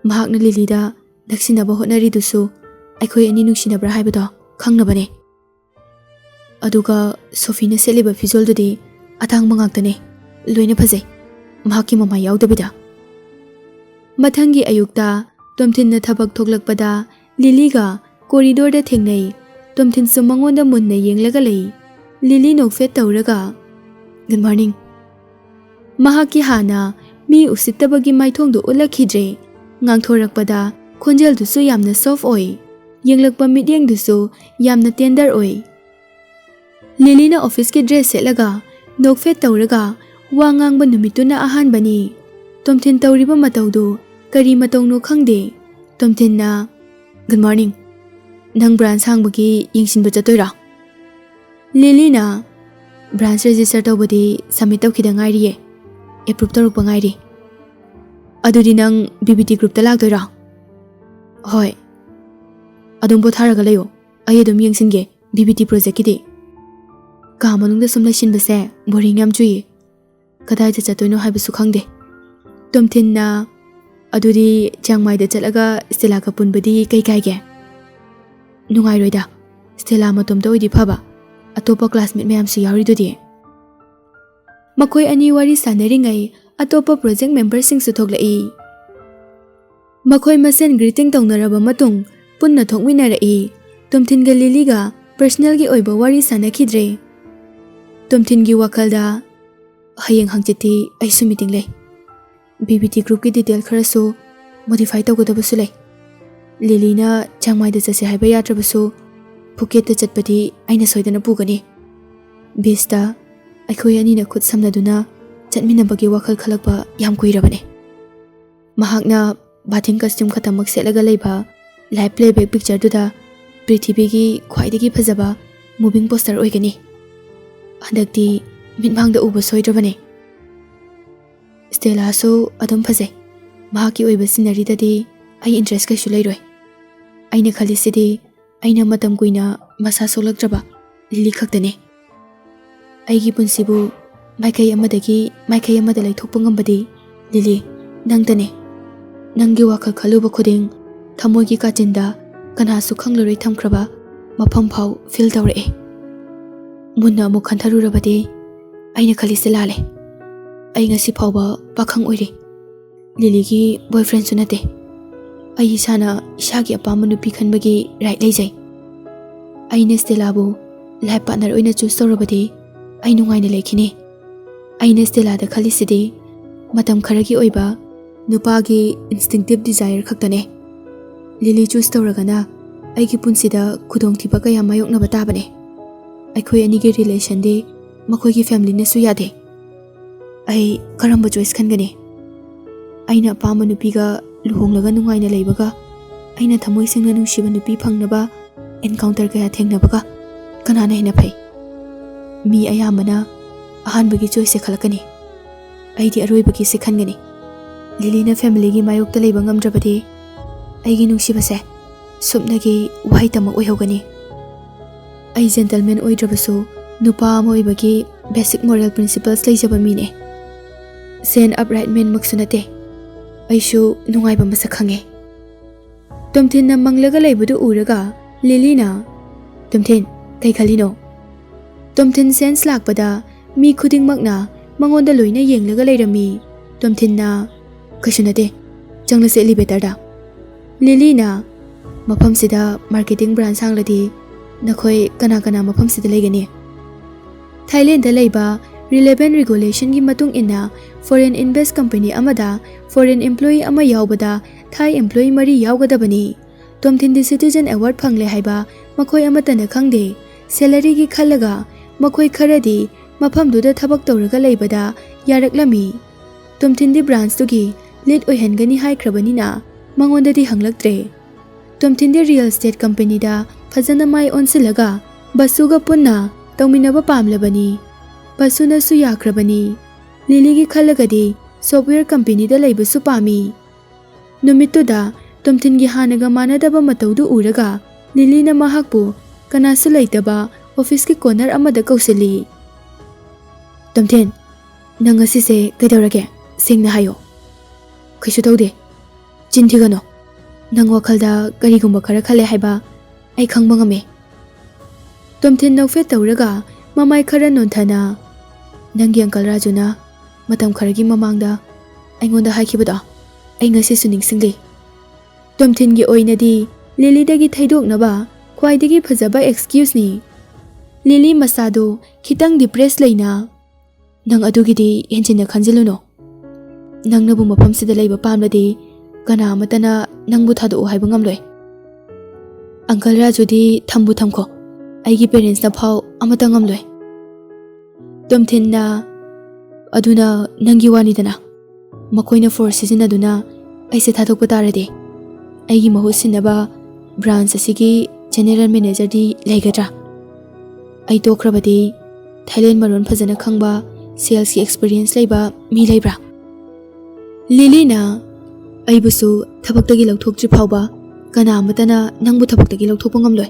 ꯃꯍꯥꯛꯅ ꯂꯤꯂꯤꯗ ꯅꯛꯁꯤꯟꯅꯕ ꯍꯣꯠꯅꯔꯤꯗꯨꯁꯨ ꯑꯩꯈꯣꯏ ꯑꯅꯤ ꯅꯨꯡꯁꯤꯅꯕ꯭ꯔꯥ ꯍꯥꯏꯕꯗꯣ ꯈꯪꯅꯕꯅꯦ꯫ ꯑꯗꯨꯒ ꯁꯣꯐꯤꯅ ꯁꯦꯠꯂꯤꯕ ꯐꯤꯖꯣꯜꯗꯨꯗꯤ ꯑꯇꯥꯡꯕ ꯉꯥꯛꯇꯅꯦ, ꯂꯣꯏꯅ ꯐꯖꯩ, ꯃꯍꯥꯛꯀꯤ ꯃꯃꯥꯏ ꯌꯥꯎꯗꯕꯤꯗ꯫ ꯃꯊꯪꯒꯤ ꯑꯌꯨꯛꯇ ꯇꯣꯝꯊꯤꯟꯅ ꯊꯕꯛ ꯊꯣꯛꯂꯛꯄꯗ ꯂꯤꯂꯤꯒ ꯀꯣꯔꯤꯗꯣꯔꯗ ꯊꯦꯡꯅꯩ꯫ ꯇꯣꯝꯊꯤꯟꯁꯨ ꯃꯉꯣꯟꯗ ꯃꯨꯟꯅ ꯌꯦꯡꯂꯒ ꯂꯩ꯫ ꯂꯤꯂꯤ ꯅꯣꯛꯐꯦꯠ ꯇꯧꯔꯒ, "ꯒꯨꯗ ꯃꯣꯔꯅꯤꯡ"꯫ ꯃꯍꯥꯛꯀꯤ ꯍꯥꯟꯅ ꯃꯤ ꯎꯁꯤꯠꯇꯕꯒꯤ ꯃꯥꯏꯊꯣꯡꯗꯨ ꯎꯠꯂꯛꯈꯤꯗ꯭ꯔꯦ꯫ ꯉꯥꯡꯊꯣꯔꯛꯄꯗ ꯈꯣꯟꯖꯦꯜꯗꯨꯁꯨ ꯌꯥꯝꯅ ꯁꯣꯐ ꯑꯣꯏ, ꯌꯦꯡꯂꯛꯄ ꯃꯤꯠꯌꯦꯡꯗꯨꯁꯨ ꯌꯥꯝꯅ ꯇꯦꯟꯗꯔ ꯑꯣꯏ꯫ ꯂꯤꯂꯤꯅ ꯑꯣꯐꯤꯁꯀꯤ ꯗ꯭ꯔꯦꯁ ꯁꯦꯠꯂꯒ ꯅꯣꯛꯐꯦꯠ ꯇꯧꯔꯒ ꯋꯥ ꯉꯥꯡꯕ ꯅꯨꯃꯤꯠꯇꯨꯅ ꯑꯍꯥꯟꯕꯅꯤ꯫ ꯇꯣꯝꯊꯤꯟ ꯇꯧꯔꯤꯕ ꯃꯇꯧꯗꯨ ꯀꯔꯤ ꯃꯇꯧꯅꯣ ꯈꯪꯗꯦ꯫ ꯇꯣꯝꯊꯤꯟꯅ, "ꯒꯨꯗ ꯃꯣꯔꯅꯤꯡ꯫ ꯅꯪ ꯕ꯭ꯔꯥꯟꯁ ꯍꯥꯡꯕꯒꯤ ꯌꯦꯡꯁꯤꯟꯕ ꯆꯠꯇꯣꯏꯔꯣ?" ꯂꯤꯂꯤꯅ, "ꯕ꯭ꯔꯥꯟꯁ ꯔꯦꯖꯤꯁꯇꯔ ꯇꯧꯕꯗꯤ ꯁꯕꯃꯤꯠ ꯇꯧꯈꯤꯗ ꯉꯥꯏꯔꯤꯌꯦ, ꯑꯦꯄ꯭ꯔꯨꯞ ꯇꯧꯔꯛꯄ ꯉꯥꯏꯔꯤ"꯫ "ꯑꯗꯨꯗꯤ ꯅꯪ ꯕꯤ ꯕꯤ ꯇꯤ ꯒ꯭ꯔꯨꯞꯇ ꯂꯥꯛꯇꯣꯏꯔꯣ?" "ꯍꯣꯏ"꯫ "ꯑꯗꯨꯝ ꯄꯣꯊꯥꯔꯒ ꯂꯩꯌꯣ, ꯑꯩ ꯑꯗꯨꯝ ꯌꯦꯡꯁꯤꯟꯒꯦ ꯕꯤ ꯕꯤ ꯇꯤ ꯄ꯭ꯔꯣꯖꯦꯛꯀꯤꯗꯤ"꯫ ꯀꯥ ꯃꯅꯨꯡꯗ ꯁꯨꯝ ꯂꯩꯁꯤꯟꯕꯁꯦ ꯕꯣꯔꯤꯡ ꯌꯥꯝ ꯆꯨꯏꯌꯦ꯫ ꯀꯗꯥꯏꯗ ꯆꯠꯇꯣꯏꯅꯣ ꯍꯥꯏꯕꯁꯨ ꯈꯪꯗꯦ꯫ ꯇꯣꯝꯊꯤꯟꯅ, "ꯑꯗꯨꯗꯤ ꯆꯤꯌꯥꯡꯃꯥꯏꯗ ꯆꯠꯂꯒ ꯁ꯭ꯇꯦꯂꯥꯒ ꯄꯨꯟꯕꯗꯤ ꯀꯩ ꯀꯥꯏꯒꯦ?" "ꯅꯨꯡꯉꯥꯏꯔꯣꯏꯗ, ꯁ꯭ꯇꯦꯂꯥ ꯃꯇꯣꯝꯇ ꯑꯣꯏꯗꯤ ꯐꯕ, ꯑꯇꯣꯞꯄ ꯀ꯭ꯂꯥꯁꯃꯦꯠ ꯃꯌꯥꯝꯁꯨ ꯌꯥꯎꯔꯤꯗꯨꯗꯤ꯫" ꯃꯈꯣꯏ ꯑꯅꯤ ꯋꯥꯔꯤ ꯁꯥꯟꯅꯔꯤꯉꯩ ꯑꯇꯣꯞꯄ ꯄ꯭ꯔꯣꯖꯦꯛ ꯃꯦꯝꯕꯔꯁꯤꯡꯁꯨ ꯊꯣꯛꯂꯛꯏ꯫ ꯃꯈꯣꯏ ꯃꯁꯦꯟ ꯒ꯭ꯔꯤꯇꯤꯡ ꯇꯧꯅꯔꯕ ꯃꯇꯨꯡ ꯄꯨꯟꯅ ꯊꯣꯛꯃꯤꯟꯅꯔꯛꯏ꯫ ꯇꯣꯝꯊꯤꯟꯒ ꯂꯤꯂꯤꯒ ꯄꯔꯁꯅꯦꯜꯒꯤ ꯑꯣꯏꯕ ꯋꯥꯔꯤ ꯁꯥꯟꯅꯈꯤꯗ꯭ꯔꯦ꯫ ꯇꯣꯝꯊꯤꯟꯒꯤ ꯋꯥꯈꯜꯗ, "ꯍꯌꯦꯡ ꯍꯪꯆꯤꯠꯇꯤ ꯑꯩꯁꯨ ꯃꯤꯇꯤꯡ ꯂꯩ꯫ ꯕꯤ ꯕꯤ ꯇꯤ ꯒ꯭ꯔꯨꯞꯀꯤ ꯗꯤꯇꯦꯜ ꯈꯔꯁꯨ ꯃꯣꯗꯤꯐꯥꯏ ꯇꯧꯒꯗꯕꯁꯨ ꯂꯩ꯫ ꯂꯤꯂꯤꯅ ꯆꯤꯌꯥꯡꯃꯥꯏꯗ ꯆꯠꯁꯦ ꯍꯥꯏꯕ ꯌꯥꯗ꯭ꯔꯕꯁꯨ ꯐꯨꯀꯦꯠꯇ ꯆꯠꯄꯗꯤ ꯑꯩꯅ ꯁꯣꯏꯗꯅ ꯄꯨꯒꯅꯤ꯫" ꯕꯤꯁꯇ ꯑꯩꯈꯣꯏ ꯑꯅꯤꯅ ꯈꯨꯠ ꯁꯝꯅꯗꯨꯅ ꯆꯠꯃꯤꯟꯅꯕꯒꯤ ꯋꯥꯈꯜ ꯈꯜꯂꯛꯄ ꯌꯥꯝ ꯀꯨꯏꯔꯕꯅꯤ꯫ ꯃꯍꯥꯛꯅ ꯕꯥꯊꯤꯡ ꯀꯁꯇ꯭ꯌꯨꯝ ꯈꯛꯇꯃꯛ ꯁꯦꯠꯂꯒ ꯂꯩꯕ ꯂꯥꯏꯚ ꯄ꯭ꯂꯦꯕꯦꯛ ꯄꯤꯛꯆꯔꯗꯨꯗ ꯄ꯭ꯔꯤꯊꯤꯕꯤꯒꯤ ꯈ꯭ꯋꯥꯏꯗꯒꯤ ꯐꯖꯕ ꯃꯨꯚꯤꯡ ꯄꯣꯁꯇꯔ ꯑꯣꯏꯒꯅꯤ꯫ ꯍꯟꯗꯛꯇꯤ ꯃꯤꯠꯃꯥꯡꯗ ꯎꯕ ꯁꯣꯏꯗ꯭ꯔꯕꯅꯦ꯫ ꯁ꯭ꯇꯦꯂꯥꯁꯨ ꯑꯗꯨꯝ ꯐꯖꯩ꯫ ꯃꯍꯥꯛꯀꯤ ꯑꯣꯏꯕ ꯁꯤꯅꯔꯤꯗꯗꯤ ꯑꯩ ꯏꯟꯇꯔꯦꯁ ꯀꯩꯁꯨ ꯂꯩꯔꯣꯏ꯫ ꯑꯩꯅ ꯈꯜꯂꯤꯁꯤꯗꯤ ꯑꯩꯅ ꯃꯇꯝ ꯀꯨꯏꯅ ꯃꯁꯥ ꯁꯣꯛꯂꯛꯇ꯭ꯔꯕ ꯂꯤꯂꯤ ꯈꯛꯇꯅꯤ꯫ ꯑꯩꯒꯤ ꯄꯨꯟꯁꯤꯕꯨ ꯃꯥꯏꯀꯩ ꯑꯃꯗꯒꯤ ꯃꯥꯏꯀꯩ ꯑꯃꯗ ꯂꯩꯊꯣꯛꯄ ꯉꯝꯕꯗꯤ ꯂꯤꯂꯤ, ꯅꯪꯇꯅꯤ꯫ ꯅꯪꯒꯤ ꯋꯥꯈꯜ ꯈꯜꯂꯨꯕ ꯈꯨꯗꯤꯡ ꯊꯃꯣꯏꯒꯤ ꯀꯥꯆꯤꯟꯗ ꯀꯅꯥꯁꯨ ꯈꯪꯂꯔꯣꯏ ꯊꯝꯈ꯭ꯔꯕ ꯃꯐꯝ ꯐꯥꯎ ꯐꯤꯜ ꯇꯧꯔꯛꯑꯦ꯫ ꯃꯨꯟꯅ ꯑꯃꯨꯛ ꯈꯟꯊꯔꯨꯔꯕꯗꯤ ꯑꯩꯅ ꯈꯜꯂꯤꯁꯦ ꯂꯥꯜꯂꯦ꯫ ꯑꯩ ꯉꯁꯤ ꯐꯥꯎꯕ ꯄꯥꯈꯪ ꯑꯣꯏꯔꯤ꯫ ꯂꯤꯂꯤꯒꯤ ꯕꯣꯏꯐ꯭ꯔꯦꯟꯁꯨ ꯅꯠꯇꯦ꯫ ꯑꯩ ꯏꯁꯥꯅ ꯏꯁꯥꯒꯤ ꯑꯄꯥꯝꯕ ꯅꯨꯄꯤ ꯈꯟꯕꯒꯤ ꯔꯥꯏꯠ ꯂꯩꯖꯩ꯫ ꯑꯩꯅ ꯁ꯭ꯇꯦꯂꯥꯕꯨ ꯂꯥꯏꯐ ꯄꯥꯔꯠꯅꯔ ꯑꯣꯏꯅ ꯆꯨꯁ ꯇꯧꯔꯕꯗꯤ ꯑꯩ ꯅꯨꯡꯉꯥꯏꯅ ꯂꯩꯈꯤꯅꯤ꯫ ꯑꯩꯅ ꯁ꯭ꯇꯦꯂꯥꯗ ꯈꯜꯂꯤꯁꯤꯗꯤ ꯃꯇꯝ ꯈꯔꯒꯤ ꯑꯣꯏꯕ ꯅꯨꯄꯥꯒꯤ ꯏꯟꯁꯇꯤꯡꯇꯤꯞ ꯗꯤꯖꯥꯏꯔ ꯈꯛꯇꯅꯦ꯫ ꯂꯤꯂꯤ ꯆꯨꯁ ꯇꯧꯔꯒꯅ ꯑꯩꯒꯤ ꯄꯨꯟꯁꯤꯗ ꯈꯨꯗꯣꯡꯊꯤꯕ ꯀꯌꯥ ꯃꯥꯌꯣꯛꯅꯕ ꯇꯥꯕꯅꯦ꯫ ꯑꯩꯈꯣꯏ ꯑꯅꯤꯒꯤ ꯔꯤꯂꯦꯁꯟꯗꯤ ꯃꯈꯣꯏꯒꯤ ꯐꯦꯃꯤꯂꯤꯅꯁꯨ ꯌꯥꯗꯦ꯫ ꯑꯩ ꯀꯔꯝꯕ ꯆꯣꯏꯁ ꯈꯟꯒꯅꯤ? ꯑꯩꯅ ꯑꯄꯥꯝꯕ ꯅꯨꯄꯤꯒ ꯂꯨꯍꯣꯡꯂꯒ ꯅꯨꯡꯉꯥꯏꯅ ꯂꯩꯕꯒ ꯑꯩꯅ ꯊꯃꯣꯏ ꯁꯦꯡꯅ ꯅꯨꯡꯁꯤꯕ ꯅꯨꯄꯤ ꯐꯪꯅꯕ ꯑꯦꯟꯀꯥꯎꯟꯇꯔ ꯀꯌꯥ ꯊꯦꯡꯅꯕꯒ ꯀꯅꯥꯅ ꯍꯦꯟꯅ ꯐꯩ? ꯃꯤ ꯑꯌꯥꯝꯕꯅ ꯑꯍꯥꯟꯕꯒꯤ ꯆꯣꯏꯁꯁꯦ ꯈꯜꯂꯛꯀꯅꯤ꯫ ꯑꯩꯗꯤ ꯑꯔꯣꯏꯕꯒꯤꯁꯦ ꯈꯟꯒꯅꯤ꯫ ꯂꯤꯂꯤꯅ ꯐꯦꯃꯤꯂꯤꯒꯤ ꯃꯥꯌꯣꯛꯇ ꯂꯩꯕ ꯉꯝꯗ꯭ꯔꯕꯗꯤ ꯑꯩꯒꯤ ꯅꯨꯡꯁꯤꯕꯁꯦ ꯁꯨꯞꯅꯒꯤ ꯋꯥꯍꯩꯇꯃꯛ ꯑꯣꯏꯍꯧꯒꯅꯤ꯫ ꯑꯩ ꯖꯦꯟꯇꯜꯃꯦꯟ ꯑꯣꯏꯗ꯭ꯔꯕꯁꯨ ꯅꯨꯄꯥ ꯑꯃ ꯑꯣꯏꯕꯒꯤ basic moral principles ꯂꯩꯖꯕ ꯃꯤꯅꯦ꯫ ꯁꯦꯟ upright man ꯃꯛꯁꯨ ꯅꯠꯇꯦ꯫ ꯑꯩꯁꯨ ꯅꯨꯡꯉꯥꯏꯕ ꯃꯁꯛ ꯈꯪꯉꯦ꯫ ꯇꯣꯝꯊꯤꯟꯅ ꯃꯪꯂꯒ ꯂꯩꯕꯗꯨ ꯎꯔꯒ ꯂꯤꯂꯤꯅ, "ꯇꯣꯝꯊꯤꯟ, ꯀꯩ ꯈꯜꯂꯤꯅꯣ?" ꯇꯣꯝꯊꯤꯟ sense ꯂꯥꯛꯄꯗ ꯃꯤ ꯈꯨꯗꯤꯡꯃꯛꯅ ꯃꯉꯣꯟꯗ ꯂꯣꯏꯅ ꯌꯦꯡꯂꯒ ꯂꯩꯔꯝꯃꯤ꯫ ꯇꯣꯝꯊꯤꯟꯅ, "ꯀꯩꯁꯨ ꯅꯠꯇꯦ, ꯆꯪꯂꯁꯦ elevatorꯗ꯫" ꯂꯤꯂꯤꯅ, "ꯃꯐꯝꯁꯤꯗ marketing branch ꯍꯥꯡꯂꯗꯤ ꯅꯈꯣꯏ ꯀꯅꯥ ꯀꯅꯥ ꯃꯐꯝꯁꯤꯗ ꯂꯩꯒꯅꯤ?" ꯊꯥꯏꯂꯦꯟꯗ ꯂꯩꯕ relevant regulationꯒꯤ ꯃꯇꯨꯡ ꯏꯟꯅ foreign invest company ꯑꯃꯗ foreign employee ꯑꯃ ꯌꯥꯎꯕꯗ ꯊꯥꯏ employee ꯃꯔꯤ ꯌꯥꯎꯒꯗꯕꯅꯤ꯫ ꯇꯣꯝꯊꯤꯟꯗꯤ citizen award ꯐꯪꯂꯦ ꯍꯥꯏꯕ ꯃꯈꯣꯏ ꯑꯃꯠꯇꯅ ꯈꯪꯗꯦ꯫ Salaryꯒꯤ ꯈꯜꯂꯒ ꯃꯈꯣꯏ ꯈꯔꯗꯤ ꯃꯐꯝꯗꯨꯗ ꯊꯕꯛ ꯇꯧꯔꯒ ꯂꯩꯕꯗ ꯌꯥꯔꯛꯂꯝꯃꯤ꯫ ꯇꯣꯝꯊꯤꯟꯗꯤ branchꯇꯨꯒꯤ lead ꯑꯣꯏꯍꯟꯒꯅꯤ ꯍꯥꯏꯈ꯭ꯔꯕꯅꯤꯅ ꯃꯉꯣꯟꯗꯗꯤ ꯍꯪꯂꯛꯇ꯭ꯔꯦ꯫ ꯇꯣꯝꯊꯤꯟꯗꯤ real estate companyꯗ ꯐꯖꯅ ꯃꯥꯏ ꯑꯣꯟꯁꯤꯜꯂꯒ ꯕꯁꯨꯒ ꯄꯨꯟꯅ ꯇꯧꯃꯤꯟꯅꯕ ꯄꯥꯝꯂꯕꯅꯤ꯫ ꯕꯁꯨꯅꯁꯨ ꯌꯥꯈ꯭ꯔꯕꯅꯤ꯫ ꯂꯤꯂꯤꯒꯤ ꯈꯜꯂꯒꯗꯤ software companyꯗ ꯂꯩꯕꯁꯨ ꯄꯥꯝꯃꯤ꯫ ꯅꯨꯃꯤꯠꯇꯨꯗ ꯇꯣꯝꯊꯤꯟꯒꯤ ꯍꯥꯟꯅꯒ ꯃꯥꯟꯅꯗꯕ ꯃꯇꯧꯗꯨ ꯎꯔꯒ ꯂꯤꯂꯤꯅ ꯃꯍꯥꯛꯄꯨ ꯀꯅꯥꯁꯨ ꯂꯩꯇꯕ officeꯀꯤ corner ꯑꯃꯗ ꯀꯧꯁꯤꯜꯂꯤ꯫ "ꯇꯣꯝꯊꯤꯟ, ꯅꯪ ꯉꯁꯤꯁꯦ ꯀꯩꯗꯧꯔꯒꯦ? ꯁꯦꯡꯅ ꯍꯥꯏꯌꯣ꯫" "ꯀꯩꯁꯨ ꯇꯧꯗꯦ꯫ ꯆꯤꯟ ꯊꯤꯒꯅꯣ꯫ ꯅꯪ ꯋꯥꯈꯜꯗ ꯀꯔꯤꯒꯨꯝꯕ ꯈꯔ ꯈꯜꯂꯦ ꯍꯥꯏꯕ ꯑꯩ ꯈꯪꯕ ꯉꯝꯃꯦ꯫" ꯇꯣꯝꯊꯤꯟ ꯅꯣꯛꯐꯦꯠ ꯇꯧꯔꯒ ꯃꯃꯥꯏ ꯈꯔ ꯅꯣꯟꯊꯅ, "ꯅꯪꯒꯤ uncle ꯔꯥꯖꯨꯅ ꯃꯇꯝ ꯈꯔꯒꯤ ꯃꯃꯥꯡꯗ ꯑꯩꯉꯣꯟꯗ ꯍꯥꯏꯈꯤꯕꯗꯣ ꯑꯩ ꯉꯁꯤꯁꯨ ꯅꯤꯡꯁꯤꯡꯂꯤ꯫" ꯇꯣꯝꯊꯤꯟꯒꯤ ꯑꯣꯏꯅꯗꯤ ꯂꯤꯂꯤꯗꯒꯤ ꯊꯩꯗꯣꯛꯅꯕ ꯈ꯭ꯋꯥꯏꯗꯒꯤ ꯐꯖꯕ excuseꯅꯤ꯫ ꯂꯤꯂꯤ ꯃꯁꯥꯗꯨ ꯈꯤꯇꯪ depress ꯂꯩꯅ, "ꯅꯪ ꯑꯗꯨꯒꯤꯗꯤ ꯍꯦꯟꯖꯤꯟꯅ ꯈꯟꯖꯤꯜꯂꯨꯅꯨ꯫ ꯅꯪꯅꯕꯨ ꯃꯐꯝꯁꯤꯗ ꯂꯩꯕ ꯄꯥꯝꯂꯗꯤ ꯀꯅꯥ ꯑꯃꯠꯇꯅ ꯅꯪꯕꯨ ꯊꯥꯗꯣꯛꯎ ꯍꯥꯏꯕ ꯉꯝꯂꯣꯏ꯫ Uncle ꯔꯥꯖꯨꯗꯤ ꯊꯝꯕꯨ ꯊꯝꯈꯣ, ꯑꯩꯒꯤ parentsꯅ ꯐꯥꯎ ꯑꯃꯠꯇ ꯉꯝꯂꯣꯏ꯫" ꯇꯣꯝꯊꯤꯟꯅ, "ꯑꯗꯨꯅ ꯅꯪꯒꯤ ꯋꯥꯅꯤꯗꯅ꯫ ꯃꯈꯣꯏꯅ force ꯁꯤꯖꯤꯟꯅꯗꯨꯅ ꯑꯩꯁꯦ ꯊꯥꯗꯣꯛꯄ ꯇꯥꯔꯗꯤ ꯑꯩꯒꯤ ꯃꯍꯨꯠ ꯁꯤꯟꯅꯕ branch ꯑꯁꯤꯒꯤ general managerꯗꯤ ꯂꯩꯒꯗ꯭ꯔꯥ? ꯑꯩ ꯇꯣꯛꯈ꯭ꯔꯕꯗꯤ ꯊꯥꯏꯂꯦꯟ ꯃꯔꯣꯟ ꯐꯖꯅ ꯈꯪꯕ, salesꯀꯤ experience ꯂꯩꯕ ꯃꯤ ꯂꯩꯕ꯭ꯔꯥ?" ꯂꯤꯂꯤꯅ, "ꯑꯩꯕꯨꯁꯨ ꯊꯕꯛꯇꯒꯤ ꯂꯧꯊꯣꯛꯇ꯭ꯔꯤ ꯐꯥꯎꯕ ꯀꯅꯥ ꯑꯃꯠꯇꯅ ꯅꯪꯕꯨ ꯊꯕꯛꯇꯒꯤ ꯂꯧꯊꯣꯛꯄ ꯉꯝꯂꯣꯏ꯫